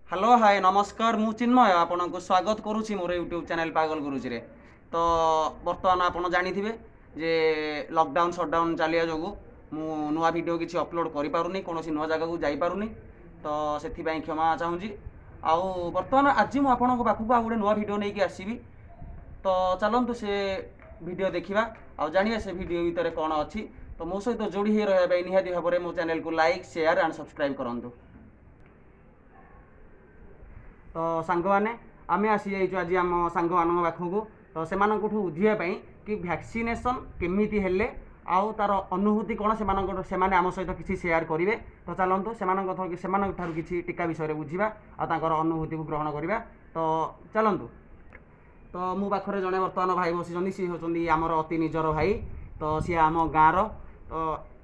Hello, ହାଏ, ନମସ୍କାର। ମୁଁ ଚିନ୍ମୟ ଆପଣଙ୍କୁ ସ୍ୱାଗତ କରୁଛି ମୋର ୟୁଟ୍ୟୁବ୍ ଚ୍ୟାନେଲ୍ ପାଗଲ ଗୁରୁଜୀରେ। ତ ବର୍ତ୍ତମାନ ଆପଣ ଜାଣିଥିବେ ଯେ ଲକଡାଉନ୍ ସଟଡାଉନ୍ ଚାଲିବା ଯୋଗୁଁ ମୁଁ ନୂଆ ଭିଡ଼ିଓ କିଛି ଅପଲୋଡ଼ କରିପାରୁନି, କୌଣସି ନୂଆ ଜାଗାକୁ ଯାଇପାରୁନି। ତ ସେଥିପାଇଁ କ୍ଷମା ଚାହୁଁଛି। ଆଉ ବର୍ତ୍ତମାନ ଆଜି ମୁଁ ଆପଣଙ୍କ ପାଖକୁ ଆଉ ଗୋଟେ ନୂଆ ଭିଡ଼ିଓ ନେଇକି ଆସିବି। ତ ଚାଲନ୍ତୁ, ସେ ଭିଡ଼ିଓ ଦେଖିବା ଆଉ ଜାଣିବା ସେ ଭିଡ଼ିଓ ଭିତରେ କ'ଣ ଅଛି। ତ ମୋ ସହିତ ଯୋଡ଼ି ହେଇ ରହିବା ପାଇଁ ନିହାତି ଭାବରେ ମୋ ଚ୍ୟାନେଲକୁ ଲାଇକ୍, ସେୟାର ଆଣ୍ଡ ସବସ୍କ୍ରାଇବ୍ କରନ୍ତୁ। ତ ସାଙ୍ଗମାନେ, ଆମେ ଆସିଯାଇଛୁ ଆଜି ଆମ ସାଙ୍ଗମାନଙ୍କ ପାଖକୁ, ତ ସେମାନଙ୍କଠୁ ବୁଝିବା ପାଇଁ କି ଭ୍ୟାକ୍ସିନେସନ୍ କେମିତି ହେଲେ ଆଉ ତାର ଅନୁଭୂତି କ'ଣ। ସେମାନେ ଆମ ସହିତ କିଛି ସେୟାର କରିବେ। ତ ଚାଲନ୍ତୁ, ସେମାନଙ୍କ ଠାରୁ କିଛି ଟୀକା ବିଷୟରେ ବୁଝିବା ଆଉ ତାଙ୍କର ଅନୁଭୂତିକୁ ଗ୍ରହଣ କରିବା। ତ ଚାଲନ୍ତୁ। ତ ମୋ ପାଖରେ ଜଣେ ବର୍ତ୍ତମାନ ଭାଇ ବସିଛନ୍ତି। ସିଏ ହେଉଛନ୍ତି ଆମର ଅତି ନିଜର ଭାଇ। ତ ସିଏ ଆମ ଗାଁର। ତ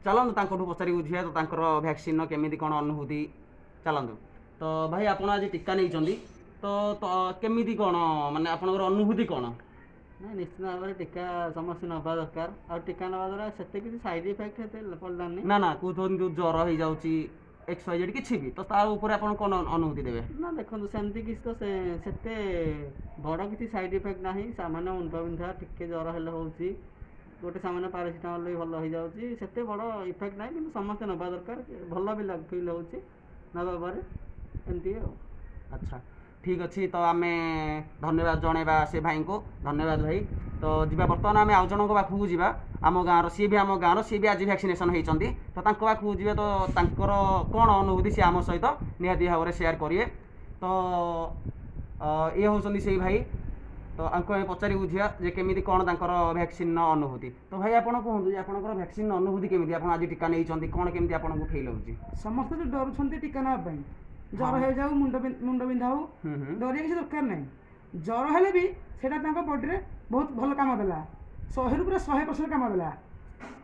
ଚାଲନ୍ତୁ, ତାଙ୍କଠୁ ପଚାରି ବୁଝିବା ତ ତାଙ୍କର ଭ୍ୟାକ୍ସିନ୍ର କେମିତି କ'ଣ ଅନୁଭୂତି। ଚାଲନ୍ତୁ। ତ ଭାଇ, ଆପଣ ଆଜି ଟୀକା ନେଇଛନ୍ତି, ତ କେମିତି କ'ଣ, ମାନେ ଆପଣଙ୍କର ଅନୁଭୂତି କ'ଣ? ନାଇଁ, ନିଶ୍ଚିତ ଭାବରେ ଟୀକା ସମସ୍ତେ ନେବା ଦରକାର। ଆଉ ଟୀକା ନେବା ଦ୍ୱାରା ସେତେ କିଛି ସାଇଡ଼୍ ଇଫେକ୍ଟ ଏତେ ପଡ଼ିଲାନି। ନା ନା, କହୁଛନ୍ତି ଯେଉଁ ଜ୍ୱର ହେଇଯାଉଛି, ଏକ୍ସ ୱାଇ ଜେଡ଼୍ କିଛି ବି, ତ ତା ଉପରେ ଆପଣ କ'ଣ ଅନୁଭୂତି ଦେବେ? ନା, ଦେଖନ୍ତୁ, ସେମିତି କିଛି ତ ସେତେ ବଡ଼ କିଛି ସାଇଡ଼୍ ଇଫେକ୍ଟ ନାହିଁ। ସାମାନ୍ୟ ମୁଣ୍ଡ ବିନ୍ଧା, ଟିକେ ଜ୍ୱର ହେଲେ ହେଉଛି। ଗୋଟେ ସାମାନ୍ୟ ପାରାସିଟାମଲ୍ ବି ଭଲ ହେଇଯାଉଛି। ସେତେ ବଡ଼ ଇଫେକ୍ଟ ନାହିଁ, କିନ୍ତୁ ସମସ୍ତେ ନେବା ଦରକାର। ଭଲ ବି ଫିଲ୍ ହେଉଛି ନେବା ପରେ, ଏମିତି ଆଉ। ଆଚ୍ଛା, ଠିକ୍ ଅଛି। ତ ଆମେ ଧନ୍ୟବାଦ ଜଣେଇବା ସେ ଭାଇଙ୍କୁ। ଧନ୍ୟବାଦ ଭାଇ। ତ ଯିବା, ବର୍ତ୍ତମାନ ଆମେ ଆଉ ଜଣଙ୍କ ପାଖକୁ ଯିବା। ଆମ ଗାଁର ସିଏ ବି, ଆମ ଗାଁର ସିଏ ବି ଆଜି ଭ୍ୟାକ୍ସିନେସନ୍ ହେଇଛନ୍ତି। ତ ତାଙ୍କ ପାଖକୁ ଯିବା। ତ ତାଙ୍କର କ'ଣ ଅନୁଭୂତି, ସିଏ ଆମ ସହିତ ନିହାତି ଭାବରେ ସେୟାର କରିବେ। ତ ଇଏ ହେଉଛନ୍ତି ସେଇ ଭାଇ। ତ ଆଙ୍କୁ ଆମେ ପଚାରି ବୁଝିବା ଯେ କେମିତି କ'ଣ ତାଙ୍କର ଭ୍ୟାକ୍ସିନ୍ର ଅନୁଭୂତି। ତ ଭାଇ, ଆପଣ କୁହନ୍ତୁ ଯେ ଆପଣଙ୍କର ଭ୍ୟାକ୍ସିନ୍ର ଅନୁଭୂତି କେମିତି? ଆପଣ ଆଜି ଟୀକା ନେଇଛନ୍ତି, କ'ଣ କେମିତି ଆପଣଙ୍କୁ ଫିଲ୍ ହେଉଛି? ସମସ୍ତେ ଯୋଉ ଡରୁଛନ୍ତି ଟୀକା ନେବା ପାଇଁ, ଜ୍ୱର ହେଇଯାଉ, ମୁଣ୍ଡ ବିନ୍ଧା ହଉ, ହୁଁ ହୁଁ ଡରିବା କିଛି ଦରକାର ନାହିଁ। ଜ୍ୱର ହେଲେ ବି ସେଇଟା ତାଙ୍କ ବଡ଼ିରେ ବହୁତ ଭଲ କାମ ଦେଲା। 100ରୁ ପୁରା 100% କାମ ଦେଲା।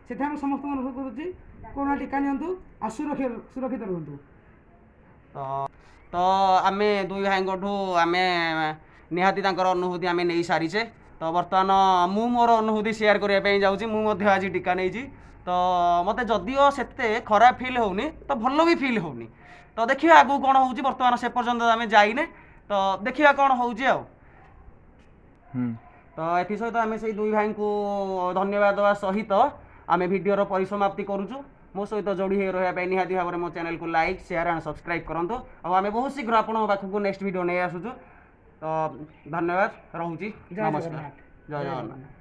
ସେଥିପାଇଁ ଆମେ ସମସ୍ତଙ୍କୁ ଅନୁରୋଧ କରୁଛି, କରୋନା ଟୀକା ନିଅନ୍ତୁ ଆଉ ସୁରକ୍ଷିତ ରୁହନ୍ତୁ। ତ ଆମେ ଦୁଇ ଭାଇଙ୍କଠୁ ଆମେ ନିହାତି ତାଙ୍କର ଅନୁଭୂତି ଆମେ ନେଇ ସାରିଛେ। ତ ବର୍ତ୍ତମାନ ମୁଁ ମୋର ଅନୁଭୂତି ସେୟାର କରିବା ପାଇଁ ଯାଉଛି। ମୁଁ ମଧ୍ୟ ଆଜି ଟୀକା ନେଇଛି। ତ ମୋତେ ଯଦିଓ ସେତେ ଖରାପ ଫିଲ୍ ହେଉନି, ତ ଭଲ ବି ଫିଲ୍ ହେଉନି। ତ ଦେଖିବା ଆଗକୁ କ'ଣ ହେଉଛି। ବର୍ତ୍ତମାନ ସେ ପର୍ଯ୍ୟନ୍ତ ଆମେ ଯାଇନେ। ତ ଦେଖିବା କ'ଣ ହେଉଛି ଆଉ। ତ ଏଥିସହିତ ଆମେ ସେଇ ଦୁଇ ଭାଇଙ୍କୁ ଧନ୍ୟବାଦ ଦେବା ସହିତ ଆମେ ଭିଡ଼ିଓର ପରିସମାପ୍ତି କରୁଛୁ। ମୋ ସହିତ ଯୋଡ଼ି ହେଇ ରହିବା ପାଇଁ ନିହାତି ଭାବରେ ମୋ ଚ୍ୟାନେଲକୁ ଲାଇକ୍, ସେୟାର ଆଣ୍ଡ ସବସ୍କ୍ରାଇବ୍ କରନ୍ତୁ। ଆଉ ଆମେ ବହୁତ ଶୀଘ୍ର ଆପଣଙ୍କ ପାଖକୁ ନେକ୍ସଟ ଭିଡ଼ିଓ ନେଇ ଆସୁଛୁ। ତ ଧନ୍ୟବାଦ, ରହୁଛି। ଜୟ ନମସ୍କାର। ଜଗନ୍ନାଥ। ଜୟ ଜଗନ୍ନାଥ।